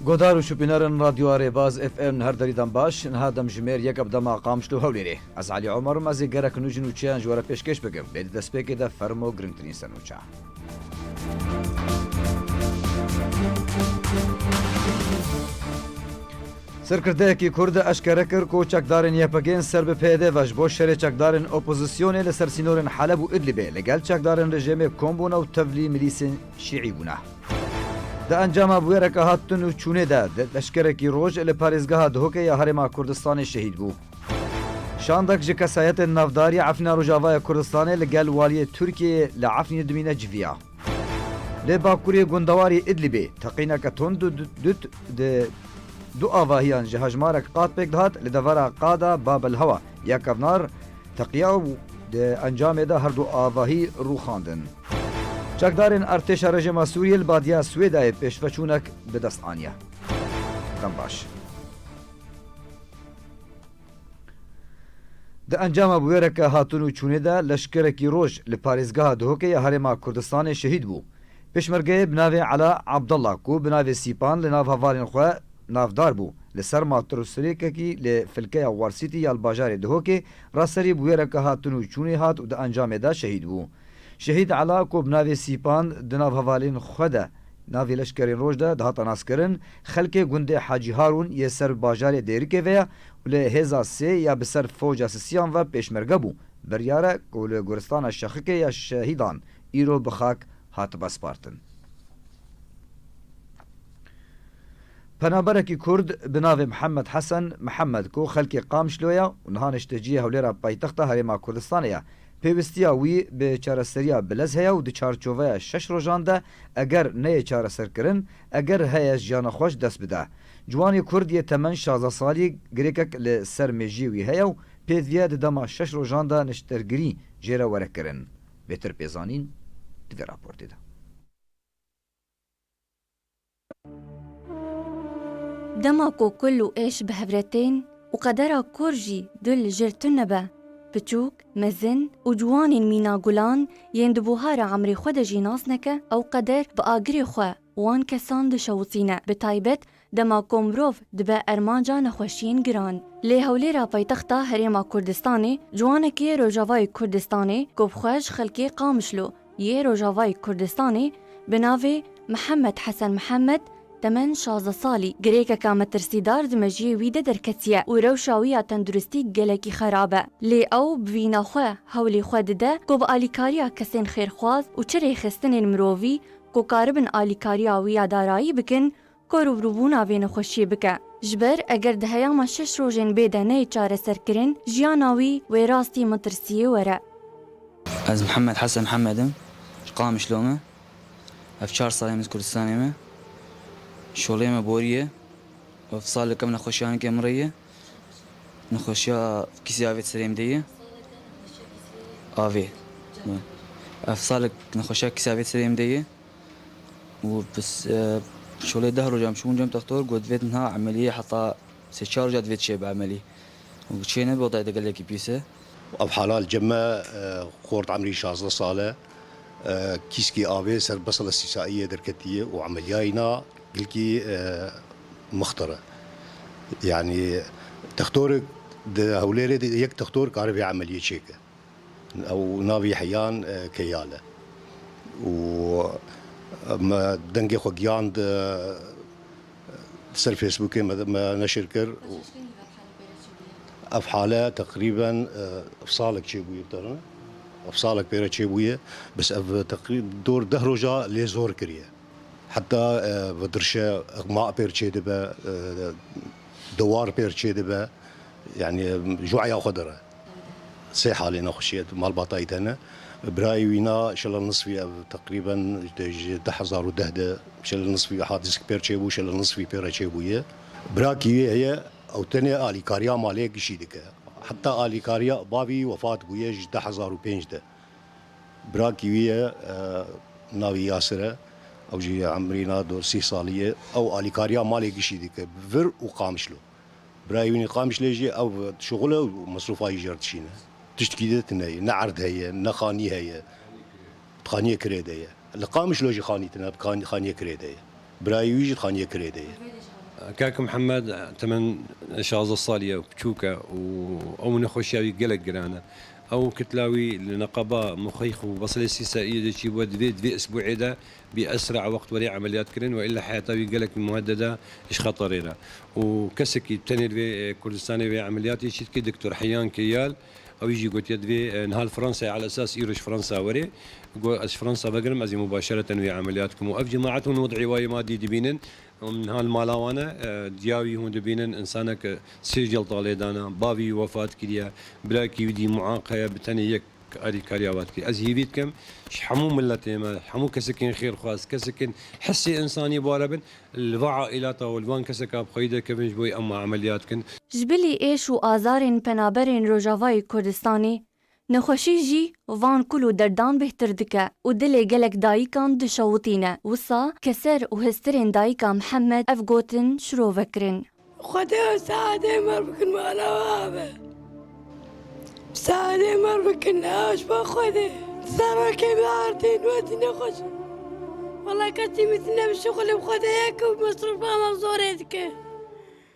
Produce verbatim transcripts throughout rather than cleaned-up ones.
Guhdar û şopînerên Radyoya Rêbaz F M, her derî dem baş, niha demjimêr yek e bi dema Qamişlo Hewlêrê. Ez Elî Omer im, ez ê gerek nû ji nûçeyan ji we re pêşkêş bikim, lê di destpêkê de fermo girîngtirîn ser nûçe. Serkirdeyekî Kurd eşkere kir ku çekdarên Y P G'ên ser bi P Y D ve ji bo şerê çekdarên opozisyonê li ser sînorên Heleb û Idlibê li gel çekdarên rejîmê kom bûne û tevlî milîsên şîî bûne. Di encama bûyereke hatin û çûnê de, de leşkerekî roj li parêzgeha Duhokê ya Herêma Kurdistanê şehîd bû. Şandek ji kesayetên navdar ya Efrîna Rojavaya Kurdistanê li gel waliyê Tirkiyeyê li Efrînê dimîne civiya. Li bakurê gundewarî Idlibê teqîneke tund û dut di du avahiyan ji hejmarek qad pêk dihat li devera qada Bab el Hewa ya kevnar teqiya û di encamê de her du avahî rûxandin. Çekdarên artêşa rejîma Sûriyê li badiya Swêdayê pêşveçûnek bi dest aniye. Dem baş. Di encama bûyereke hatin û çûnê de leşkerekî roj li parêzgeha Duhokê ya Herêma Kurdistanê şehîd bû. Pêşmergeyê bi navê Ela Abdullah ku bi navê Sîpan li nav hevalên xwe navdar bû, li ser motorsîklekekî li filkeya War City ya li bajarê Duhokê raserî bûyereke hatin û çûnê hat û di encamê de şehîd bû. Şehîd Ela ku bi navê Sîpan di nav hevalên xwe de navê leşkerên roj de dihate naskirin, xelkê gundê Hacî Harûn yê ser bajarê Dêrikê ve ye û li hêza sê ya bi ser fewca sisiyan ve pêşmerge bû. Biryar e ku li goristana Şexikê ya şehîdan îro bi xak hatibe spartin. Penaberekî Kurd bi navê Mihemed Hesen Mihemed ku xelkê Qamişlo ye û niha nişteciyê Hewlêra paytexta Herêma Kurdistanê ye, pêwistiya wî bi çareseriya bilez heye û di çarçoveya şeş rojan de eger neyê çareserkirin, eger heye jiyana xwe ji dest bide. Ciwanê Kurd yê temen şazdeh salî girêkek li ser mêjiyê wî heye û pêdiviye di dema şeş rojan de niştergirî jê re were kirin. Bêtir pê zanîn di vê raportê de. Dema ku kul û êş bi hev re tên û qedera kor jî dul jir tune be, piçûk, mezin û ciwanên mîna gulan yên di buhara emrê xwe de jî nas neke, ew qeder bi agirê xwe wan kesan dişewitîne, bi taybet dema ku mirov dibe ermanca nexweşiyên giran. Lê Hewlêra paytexta Herêma Kurdistanê, ciwanekî Rojavayê Kurdistanê ku bi xwe ji xelkê Qamişlo yê Rojavayê Kurdistanê bi navê Mihemed Hesen Mihemed, temen şazdeh salî, girêkeka metirsîdar di mejiyê wî de derketiye û rewşa wî ya tenduristî gelekî xerab e. Lê ew bi vîna xwe hewlê xwe dide ku bi alîkariya kesên xêrxwaz û çi rêxistinên mirovî ku karibin alîkariya wî ya darayî bikin, ku rûbirûbûna vê nexweşiyê bike. Ji ber eger di heyama şeş rojên bê de neyê çareserkirin, jiyana wî wê rastî metirsiyê were. Ez Mihemed Hesen Mihemed im, ji Qamişlo me. Ev çar salê min ji Kurdistanê me. Şolê me borî ye. Ev salek ev nexweşiya hinekê min re ye. Nexweşiya kîsê avê serê min de ye. Avê. Ev salek nexweşiya kîsê avê serê min de ye. Û bi s-, e, şolê deh rojan çûbûm cem textor, got divêt niha emeliyê heta sê çar roja divêt çêbe emelî. Û çênebe, wextayê de gelekî pîs e. Ev hala li cem me, e, xort emrî şazdeh sal e. E, kîskî avê ser besela sîsaiyê derketiye û emeliyayî na gilkî, e, mixtir e. Yanî textorek di Hewlêrê de yek textor kare vê emeliyê çêke. Ew navê Heyyan, e, Keyal e. Û me dengê xwe giyand, e, ser Facebookê me, me neşir kir. Ev hale teqrîben, e, ev salek çêbûye, bi te re ne? Ev salek pê re çêbûye, bes ev teqrîb dor deh roja lê zor kiriye. Heta, e, bi dirşe, ma pêr çêdibe, e, dewar pêr çêdibe, yanî, e, ji weya xwe dire. Sê halê nexweşiyê malbatayî tene. Birayê wî na şele nisfî, ev teqrîben ji deh hezar û deh de şele nisfî ha disk pêr çêbû, şele nisfî pê re çêbûye. Birakî wî heye, ew tenê alîkariya malê gişî dike. Heta alîkariya bavî wefat bûye ji deh hezar û pênc de. Birakî wî ye, e, navî Yasir e. Ew jî emrî na dor sî salî ye. Ew alîkariya malê gişî dike. Vir û Qamişlo. Birayê wî nî Qamişlê jî ew şixul e û mesrûfa wî jê re dişîne. Tiştkî de tune ye. Ne erd heye, ne xanî heye. Xaniyê kirê de ye. Li Qamişlo jî xanî tune, xan-, xaniyê kirê de ye. Birayê wî jî xaniyê kirê de ye. Kak Mihemed temen şazdeh salî ye, biçûk e û ew nexweşiya wî gelek giran e. Ew kitla wî li neqeba muxeyx û besilê sî serî de çî bû, divê, divê isbûê de bi esra wext werê emeliyat kirin, we illa heyata wî gelek muhedded e, ji xeterê re. Û kesekî tenê li vê, e, Kurdistanê vê emeliyatê çî dikê, Doktor Heyyan Keyal, ew jî gotiye divê, e, niha li Fransayê, ala esas îro ji Fransa werê. Got, ez ji Fransa vegerim, ez ê mubaşereten wê emeliyat bikim. Û ev cemaet hûn wed'ê wayê madî dibînin. Em niha li mala wan e, e, diya wî hûn dibînin, insanek sê celta lê dana, bavî wî wefat kiriye, birakî wî dî muaq heye, bi tenê yek alîkariya we dikir. Ez hîvî dikim, ji hemû miletê me, hemû kesekên xêrxwaz, kesekên hissê insanî bi we re bin, li va aîlata û li van keseka bi xweyî derkevin, ji bo wê em emeliyat kin. Ji bilî êş û azarên penaberên Rojavayê Kurdistanê, nexweşî jî van kul û derdan bêhtir dike û dilê gelek dayikan dişewitîne. Wisa keser û hêstirên dayika Mihemed ev gotin şirove kirin. Xwedê saetê me bikin mala we be. Saetê me bikin, aş be Xwedê. Serokê me artîn wetî nexweş. Wela kesî min tine bi şixulê bi Xwedê ye ku mesrûfa me zorê dike.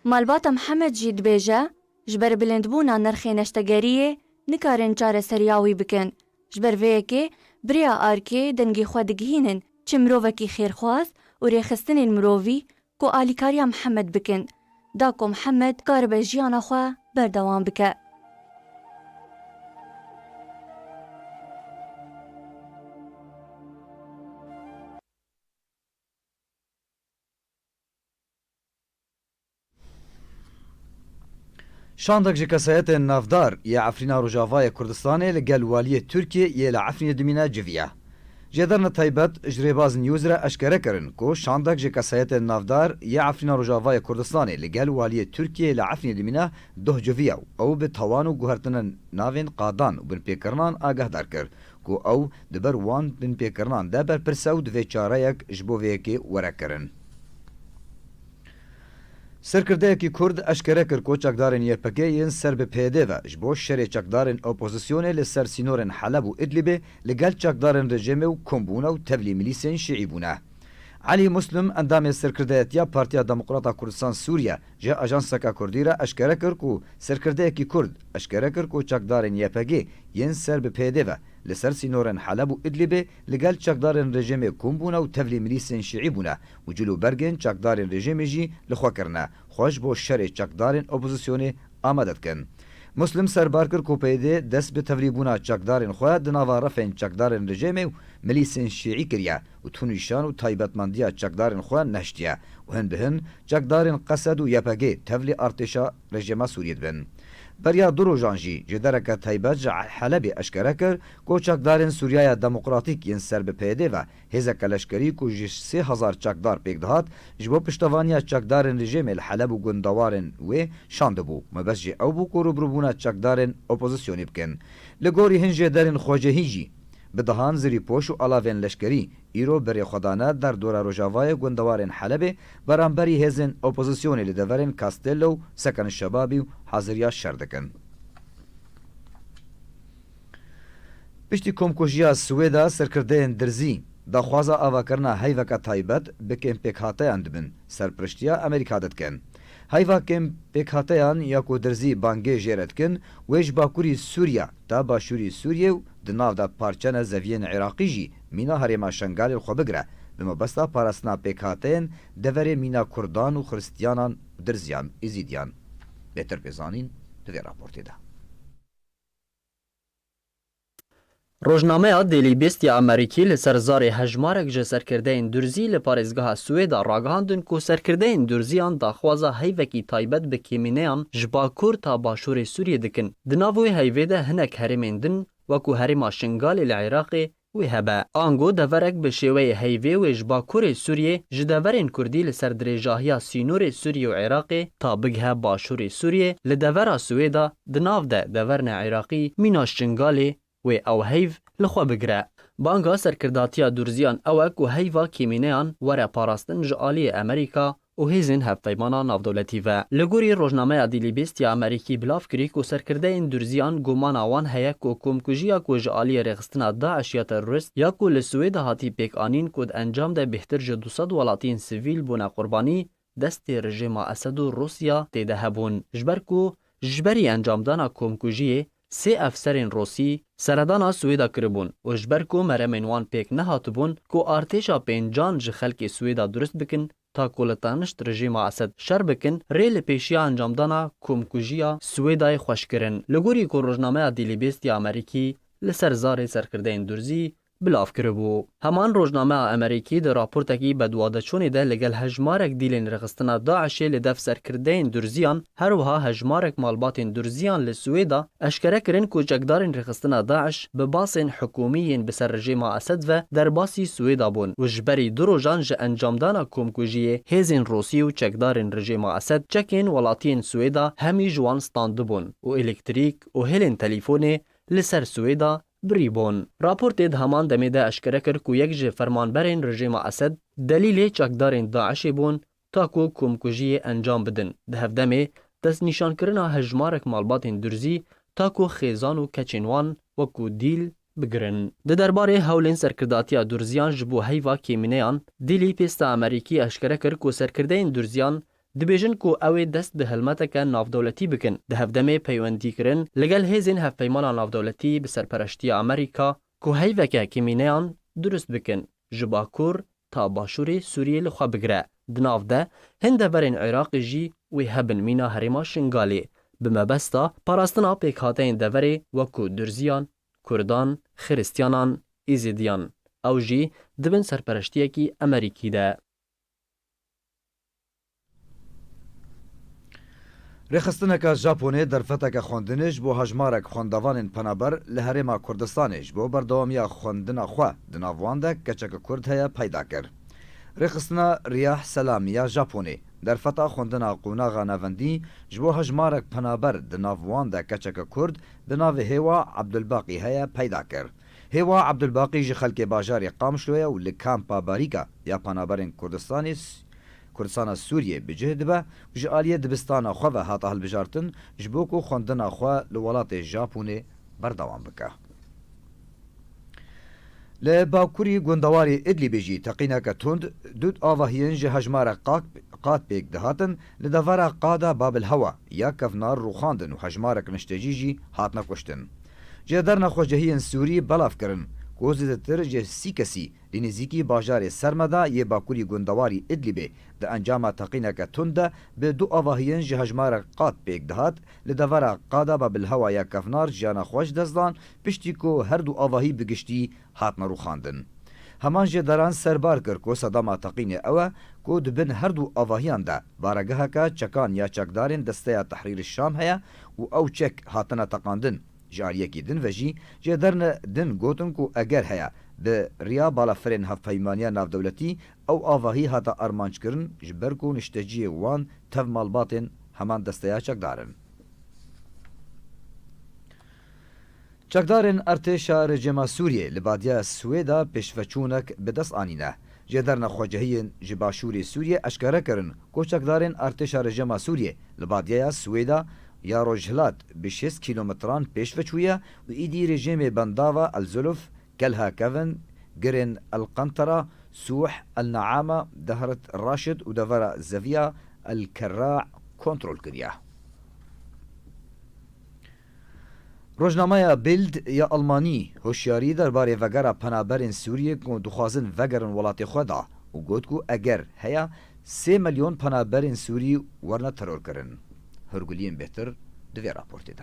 Malbata Mihemed jî dibêje, ji ber bilindbûna nirxê neştegeriyê nikarin çareseriya wî bikin. Ji ber vê yekê bi rêya arkê dengê xwe digihînin çi mirovekî xêrxwaz û rêxistinên mirovî ku alîkariya Mihemed bikin, da ku Mihemed karibe jiyana xwe berdewam bike. Şandek ji kesayetên navdar yê Efrîna Rojavayê Kurdistanê li gel waliyê Tirkiyê yê li Efrînê dimîne civiya. Jêderine taybet ji Rêbaz News re eşkere kirin ku şandek ji kesayetên navdar yê Efrîna Rojavayê Kurdistanê li gel waliyê Tirkiyê li Efrînê dimîne doh civiya û ew bi tawan û guhertinên navên qadan û binpêkirinan agahdar kir ku ew di ber wan binpêkirinan de berpirs e û divê çareyek ji bo vê yekê were kirin. Serkirdeyekî Kurd eşkere kir ku çekdarên Y P G yên ser bi P Y D ve ji bo şerê çekdarên opozisyonê li ser sînorên Heleb û Idlibê li gel çekdarên rejîmê û kombûne û tevlî milîsên şîî bûne. Elî Muslim, endamê serkirdeyetiya Partiya Demokrata Kurdistan Sûriye, ji ajanseke Kurdî re eşkere kir ku serkirdeyekî Kurd eşkere kir ku çekdarên Y P G yên ser bi P Y D ve li ser sînorên Heleb û Idlibê li gel çekdarên rejîmê kom bûne û tevlî milîsên şîî bûne û cil û bergên çekdarên rejîmê jî li xwe kirine, xwe ji bo şerê çekdarên opozisyonê amade dikin. Muslim serbar kir ku P Y D dest bi tevlîbûna çekdarên xwe di nava refên çekdarên rejîmê û milîsên şîî kiriye û tu nîşan û taybetmendiya çekdarên xwe nehiştiye û hin bi hin çekdarên Qesed û Y P G tevlî artêşa rejîma Sûriyê dibin. Beriya du rojan jî ji dereke taybet ji Helebê eşkere kir ku çekdarên Sûriyaya Demokratîk yên ser bi P Y D ve hêzeke leşkerî ku ji sê hezar çekdar pêk dihat, ji bo piştevaniya çekdarên rejîmê li Heleb û gundewarên wê şandibû. Mebest jî ew bû ku rûbirûbûna çekdarên opozisyonê bikin. Li gorî hin jêderên xwecehî jî, bi dehan zirîpoş û alavên leşkerî îro berê xwe dane derdora rojavayê gundewarên Helebê beramberî hêzên opozisyonê li deverên Castello û Seken Şebabî û haziriya şer dikin. Piştî komkujiya Swêda, serkirdeyên Dirzî daxwaza avakirina heyveke taybet bi kêmpêkhateyan dibin, serpiriştiya Amerîka de dikin. Heyva kêmpêkhateyan ya ku Dirzî bangê jê re dikin, wê ji bakurî Sûriya ta başûrî Sûriyê û di nav de parçene zeviyên Iraqî jî mîna herêma Şengalê li xwe bigire, bi mebesta parastina pêkhateyên deverê mîna Kurdan û Xiristiyanan û Dirziyan, Îzîdiyan. Bêtir pê zanîn di vê raportê de. Rojnameya Daily Beast ya Amerîkî li ser zarê hejmarek ji serkirdeyên Durzî li parêzgeha Swêda ragihandin ku serkirdeyên Durziyan daxwaza heyvekî taybet bi kêmîneyan ji bakur ta başûrê Sûriyê dikin. Di nav wê heyvê de hinek herêmên din, wekû herêma Şingalê li Iraqê, wê hebe. Ango deverek bi şêweyê heyvê wê ji bakurê Sûriyê, ji deverên Kurdî li ser dirêjahiya sînorê Sûriyê û Iraqê ta bigihe başûrê Sûriyê, li devera Swêda, di nav de deverne Iraqî, mîna Şingalê, wê ew heyv li xwe bigire. Banga serkirdatiya Durziyan ew e ku heyva kêmîneyan were parastin ji aliyê Amerîka û hêzên hevpeymana navdewletî ve. Li gorî rojnameya Daily Beast ya Amerîkî, bilav kirî ku serkirdeyên Durziyan gumana wan heye ku komkujiya ku ji aliyê rêxistina DAIŞ ya terorist ya ku li Swêde hatî pêkanîn ku di encam de bêhtir ji du sed welatiyên sivîl bûne qurbanî, destê rejêma Esed û Rûsya tê de hebûn. Ji ber ku ji berî encamdana komkujiyê sê efserên Rûsî seredana Swêda kiribûn û ji ber ku meremên wan pêk nehatibûn ku artêşa pêncan ji xelkê Swêda durist bikin, ta ku li tenişt rejîma Esed şer bikin, rê li pêşiya encamdana komkujiya Swêdayê xweş kirin. Li gorî ku rojnameya Daily Beast ya Amerîkî li ser zarê serkirdeyên Durzî bilav kiribû. Heman rojnameya Amerîkî di raportekî beduwadeçûnê de li gel hejmarek dîlên rêxistina DAIŞê li dev serkirdeyên Durziyan, her wiha hejmarek malbatên Durziyan li Swêda eşkere kirin ku çekdarên rêxistina DAIŞ bi basên hikûmî yên bi ser rejêma Esed ve derbasî Swêda bûn û ji berî du rojan ji encamdana komkujiyê hêzên Rûsî û çekdarên rejêma Esed çekên welatiyên Swêda hemî ji wan standibûn û elektrîk û hêlên telîfonê li ser Swêda birî bûn. Raportê di heman demê de eşkere kir ku yek ji fermanberên rejêma Esed delîlê çekdarên DAIŞê bûn, ta ku komkujiyê encam bidin. Di hevdemê destnîşankirina hejmarek malbatên Durzî ta ku xêzan û keçên wan wekû dîl bigirin. Di derbarê hewlên serkirdatiya Durziyan ji bo heyva kêmîneyan, Daily Beast a Amerîkî eşkere kir ku serkirdeyên Durziyan dibêjin ku ew ê dest bi hilmeteke navdewletî bikin. Di hevdemê peywendîkirin li gel hêzên hevpeymana navdewletî bi serpereştiya Amerîka ku heyveke kêmîneyan durist bikin, ji bakur ta başûrê Sûriyê li xwe bigire. Di nav de hin deverên Iraqê jî wê hebin mîna herêma Şingalê, bi mebesta parastina pêkhateyên deverê wekû Durziyan, Kurdan, Xiristiyanan, Êzidiyan. Ew jî di bin serpereştiyekî Amerîkî de. Rêxistineke Japonê derfeteke xwendinê ji bo hejmarek xwendevanên penaber li Herêma Kurdistanê ji bo berdewamiya xwendina xwe di nav wan de keçeke Kurd heye peyda kir. Rêxistina Riyah Selami ya Japonê derfeta xwendina qonaxa navendî ji bo hejmarek penaber di nav wan de keçeke Kurd bi navê Hêwa Abdulbaqî heye peyda kir. Hêwa Abdulbaqî ji xelkê bajarê Qamişloye û li kampa Barîka ya penaberên Kurdistanê Kurdistana Sûriyê bi cih dibe û ji aliyê dibistana xwe ve hate hilbijartin, ji bo ku xwendina xwe li welatê Japonê berdewam bike. Li bakurî gundewarî Idlibê jî teqîneke tund du avahiyên ji hejmarek qat, qat pêk dihatin li devera qada Babil Hewa ya kevnar rûxandin û hejmarek niştecî jî hatine kuştin. Ji derna xwecihiyên Sûrî belav kirin ku zêdetir ji sî kesî li nêzîkî bajarê Sermeda yê bakurî gundewarî Idlibê di encama teqîneke tund de bi du avahiyên ji hejmarek qat pêk dihat li devera qada Babilhewa ya kevnar jiyana xwe ji dest dan, piştî ku her du avahî bi giştî hatine rûxandin. Heman jêderan serbar kir ku sedema teqînê ew e ku di bin her du avahiyan de baregeheke çekan ya çekdarên Desteya Tehrîr Şam heye û ew çek hatine teqandin. Ji aliyekî din ve jî jêderine din gotin ku eger heye bi riya balafirên Hevpeymaniya Navdewletî ew avahî hate armanckirin, ji ber ku nişteciyê wan tev malbatên heman desteya çekdar in. Çekdarên artêşa rejîma Sûriyê li badiya Swêda pêşveçûnek bi dest anîne. Jêderine xwecihiyên ji başûrê Sûriyê eşkere kirin ku çekdarên artêşa rejîma Sûriyê li badiyeya Swêda ya rojhilat bi şêst kîlometran pêş ve çûye û îdî rejîmê bendava El Zuluf, Kelha Kevin, girên El Qentera, Sûh, El Neama, Dehret Raşid û devera Zeviya El Kerra kontrol kiriye. Rojnameya Bild ya Almanî hoşyarî derbarê vegera penaberên Sûriyê ku dixwazin vegerin welatê xwe da û got ku eger heye sê milyon penaberên Sûrî werine terorkirin. Hûrguliyên bêhtir di vê raportê de.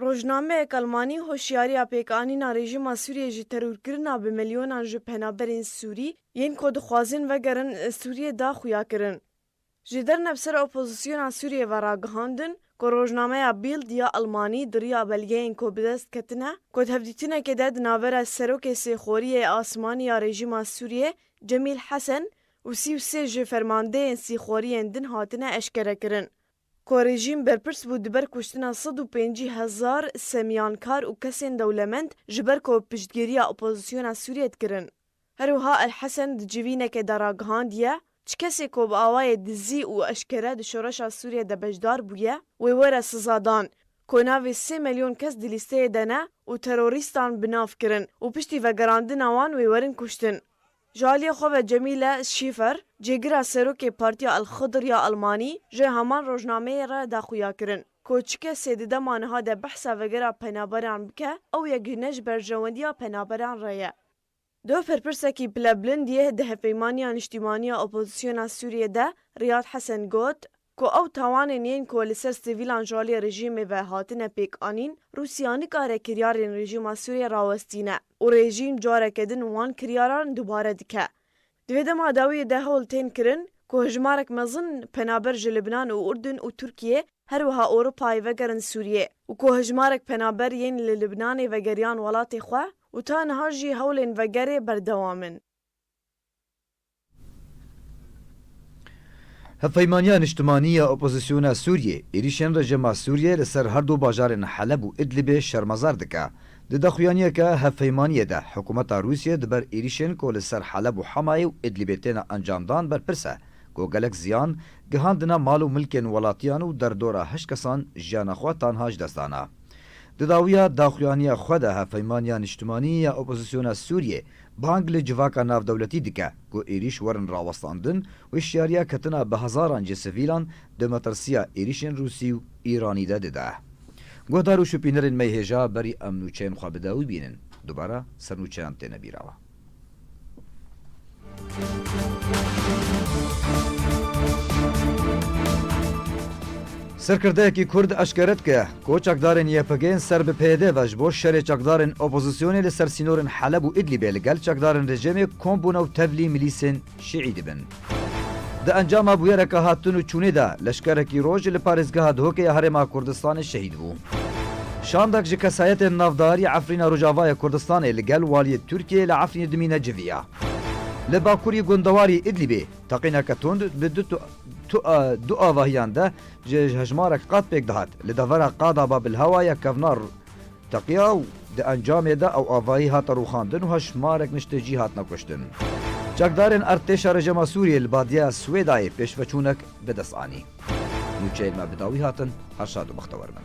Rojnameyek Almanî hoşyariya pêkanîna rejîma Sûriyê ji terorkirina bi milyonan ji penaberên Sûrî yên ku dixwazin vegerin Sûriyê da xuya kirin. Ji dernev ser opozisyona Sûriyê ve ragihandin ku rojnameya Bild ya Almanî di riya belgeyên ku bi dest ketine ku di hevdîtinekê de di navbera serokê sêxoriyê asmanî ya rejîma Sûriyê Cemîl Hesen û sî û sê ji fermandeyên sîxoriyên din hatine eşkere kirin ku rejîm berpirs bû di ber kuştina sed û pêncî hezar semyankar û kesên dewlemend ji ber ku piştgiriya opozisyona Sûriyê dikirin. Her wiha El Hesen di civînekê de ragihandiye, çi kesê ku bi awayê dizî û eşkere di şoreşa Sûriyê de beşdar bûye, wê were sizadan, ku navê sê milyon kes di lîsteyê de ne û terorîstan bi nav kirin û piştî vegerandina wan wê werin kuştin. Ji aliyê xwe ve Cemîle Şîfer, cêgira serokê Partiya El Xidr ya Almanî, ji heman rojnameyê re daxuya kirin, ku çike sê di dema niha de behsa vegera penaberan bike, ew yek ji ne ji berjewendiya penaberan re ye. Di berpirsekî pilebilind yê di Hevpeymaniya Niştimanî ya Opozisyona Sûriyê de Riyad Hesen got ku ew tawanên yên ku li ser sivîlan ji aliyê rejîmê ve hatine pêkanîn, Rûsya nikare kiryarên rejîma Sûriyê rawestîne û rejîm careke din wan kiryaran dubare dike. Di vê dema dawiyê de hewl tên kirin ku hejmarek mezin penaber ji Libnan û Urdun û Tirkiyê, her wiha Ewropayê vegerin Sûriyê û ku hejmarek penaber yên li Libnanê vegeriyan welatê xwe û ta niha jî hewlên vegerê berdewam in. Hevpeymaniya Niştimanî ya Opozisyona Sûriyê êrîşên rejîma Sûriyê li ser her du bajarên Heleb û Idlibê şermezar dike. Di daxuyaniyeke hevpeymaniyê de, hikûmeta Rûsiyê di ber êrîşên ku li ser Heleb û Hemayê û Idlibê têne encamdan berpirs e, ku gelek ziyan gihandine mal û milkên welatiyan û derdora heşt kesan jiyana xwe tanha ji dest dana. Di dawiya daxuyaniya xwe de Hevpeymaniya Niştimanî ya Opozisyona Sûriyê bang li civaka navdewletî dike ku êrîş werin rawestandin û hişyariya ketina bi hezaran ji sivîlan di metirsiya êrîşên Rûsî û Îranî de dide. Guhdar û şopînerên me yê hêja berî em nûçeyên xwe bi dawî bînin. Dubare ser nûçeyan têne bîra we. Serkirdeyekî Kurd eşkere dike ku çekdarên Y P G'ên ser bi P Y D ve ji bo şerê çekdarên opozisyonê li ser sînorên Heleb û Idlîbê li gel çekdarên rejîmê kom bûne û tevlî milîsên şîî dibin. Di encama bûyereke hatin û çûnê de leşkerekî roj li parêzgeha Dihokê ya Herêma Kurdistanê şehîd bû. Şandek ji kesayetên navdar ya Efrîna Rojavayê Kurdistanê li gel waliyê Tirkiyê li Efrînê dimîne civiya. Li bakurî gundewarî Idlîbê teqîneke tund bi du tu-, tu-, a-, du avahiyan de ji hejmarek qad pêk dihat. Li devera qada Babilhewa ya kevnar teqiya û di encamê de ew avahî hate rûxandin û hejmarek niştecî hatine kuştin. Çekdarên erdtêşa rejîma Sûriyê li badiya Swêdayê pêşveçûnek bi dest anî. Nûçeyên me bi dawî hatin, her şad û bextewer bin.